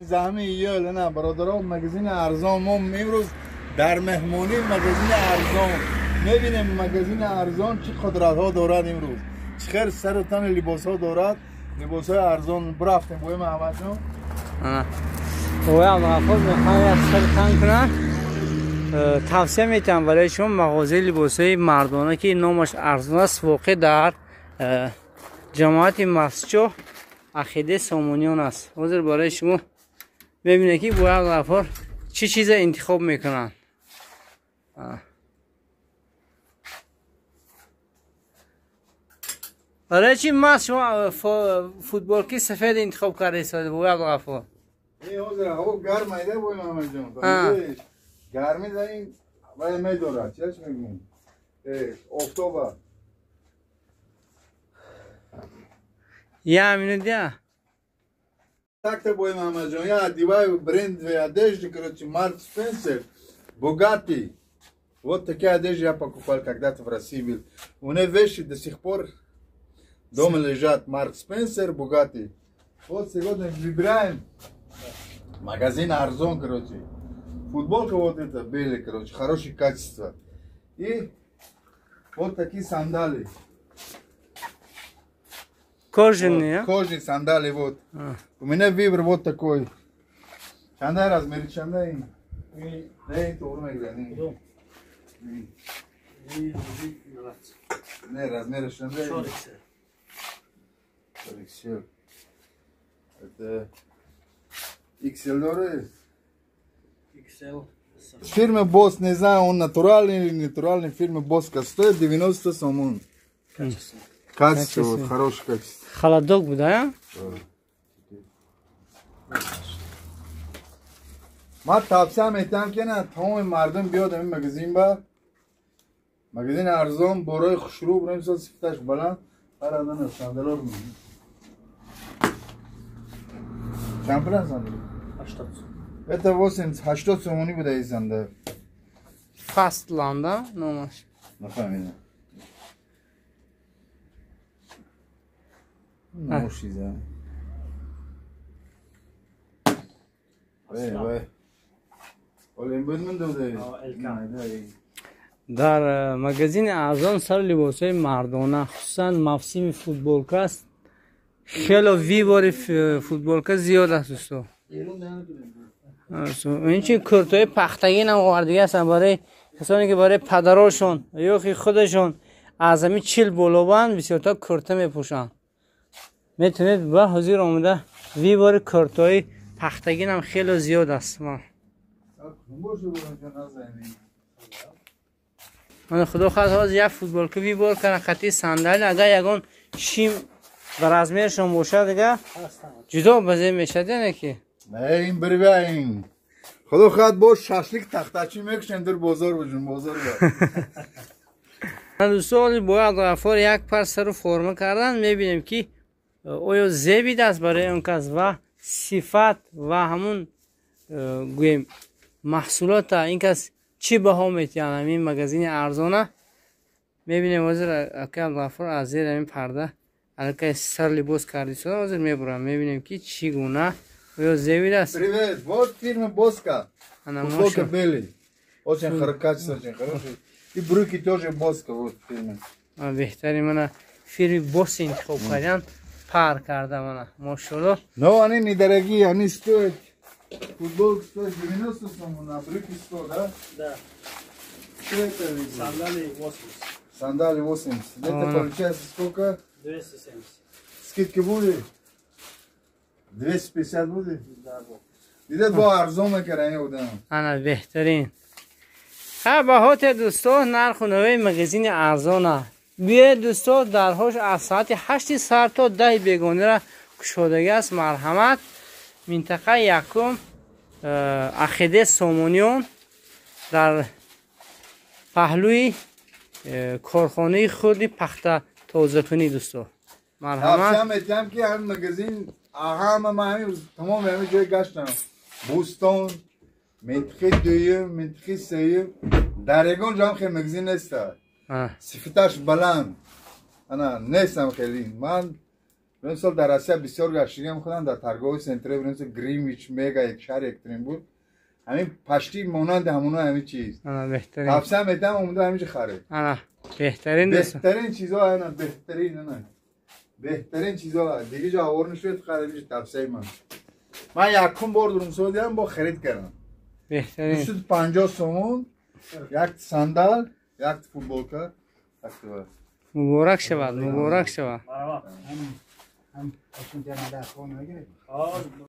Зами июл на бародарон, магазини арзон. Мо имрӯз дар меҳмонии магазини арзон мебинем, магазини арзон чӣ қудратҳо дорад имрӯз, чӣ хел сару тани либосҳо дорад, либосҳои арзон. Бирафтем бо Маҳаммадҷон. Бобои Абдуғаффор мехоҳам як сар тан кунам. Тавсия метиҳам барои шумо мағозаи либосҳои мардона, ки номаш арзон аст, воқеъ дар ҷамоати Масчоҳ, Ақидаи Сомониён аст. Ҳозир барои шумо мебинед, ки бобои Абдуғаффор чӣ чизе интихоб мекунанд. Барои чӣ маз шумо футболки сафед интихоб кардаед, бобои Абдуғаффор? Ҳозир ҳаво гарм айда, бобои Маҳаммадҷон, гармӣ дар ин вай медорад, чиаш мегӯем, офтоба. Я минут я. Так-то, бой Мамаджон, я одеваю брендовые одежды, короче, Марк Спенсер, Бугатти. Вот такие одежды я покупал когда-то в России был. У меня вещи до сих пор дома лежат. Марк Спенсер, Бугатти. Вот сегодня выбираем магазин Арзон, короче. Футболка вот эта белая, короче, хорошее качество. И вот такие сандали. Кожаные, вот, кожаные сандали, вот. А. У меня выбор вот такой. Чандай размер, чандай. Не, то не, размер чандай. 47. Это XL доры? XL. Фирма Босс, не знаю, он натуральный или натуральный, фирма Босска стоит 90 сомон. Качество. Качество, вот, хорошее качество. Холодок бы, да? Ма тавсия метиҳам, ки на тамоми мардум биёд ҳамин магазин, ба магазини арзон, борои хушрӯ бирем, сифаташ баланд. Ҳар сандалор чанд пулан сандал? 80. Это 80, 80 сомонӣ буда ин сандал. Фастланда номаш. Нафаҳмидам. Ношиза. Вай, вай. Дар магазини арзон сар либосҳои мардона, хусусан мавсими футболка аст, хело выбори футболка зиёд аст, дӯсто. Инчунин куртои пахтагин ҳам овардагӣ ҳастанд барои касоне, ки барои падарошон ё ки худашон аз ҳамин 40 болобанд, бисёртар курта мепӯшанд. Метавонед ба ҳозир омада, выбори куртои пахтагин ҳам хело зиёд аст. Ман худо хоҳад, ҳозир як футболка выбор кардам хати сандали. Агар ягон шим ба размершон бошад, дига ҷудо базе мешад, яне ки. Ин бирва ин. Худо хоҳад, бо шашлик тахтачӣ мекушем, дур бозор бужум, бозор ба. Дӯстон, бояд Ғаффор як пар сару форма кардан, мебинем, ки оё зебид аст барои он кас ва сифат ва ҳамун гӯем маҳсулота ин кас чӣ баҳо метиҳанд ҳамин магазини арзона. Мебинем, ҳозир акай Абдуғаффор аз зери ҳамин парда аллакай сар либос кардисода, ҳозир мебурам, мебинем, ки чӣ гуна, оё зебид аст. Привет, вот фирма Боска. Футболка белый. Очень хорошо, качество очень хорошее. И брюки тоже Боска, вот фирма. Беҳтари мана фирми Босс интихоб кардан, пар карда мана, мошалло. Но они недорогие, они стоят, футболка стоит 90 сомон, а брюки 100, да? Да. Что это? Сандали 80. Сандали 80. Это получается сколько? 270. Скидки будет? 250 будет? Да, вот. Дида бо арзон мекарани одам. Ана беҳтарин. Ҳа, баҳоте, дӯсто, нарху навои магазини арзона. Биёед, дӯсто, дарҳош аз соати 8 сар то 10 бегонира кушодагӣ аст. Марҳамат, минтақаи якум, Ақидаи Сомониён, дар паҳлӯи корхонаи хурди пахта тозакунӣ, дӯсто, марҳамат. Тавсия метиҳам, ки ҳамин магазин ҳама, ман ҳамин тамоми ҳамин ҷой гаштам, Бӯстон, минтиқаи дуюм, минтиқаи сеюм, дар ягон ҷо ҳам хел магазин неста, сифаташ баланд ана нестам хеле ман. Мисол, дар Россия бисёр гаштигам худам, дар торговый центр, мисол, Гринвич, Мега, шаҳри Екатеринбург, ҳамин почти монанди ҳамуно, ҳамин чиз. Ана, беҳтарин. Тавсия медиҳам, омуда ҳаминҷо харед. Ана, беҳтарин, дӯстон. Беҳтарин чизо, ана, беҳтарин, ана, беҳтарин чизо. Дига ҷо авор нашуд, фақат ҳаминҷо. Тавсияи ман, ман якум бор дурумсо дидам, бо харид кардам. Беҳтарин. 250 сомон як сандал, як футболка, як. Муборак шавад, муборак шавад. Марҳабо. Ҳам, ҳам,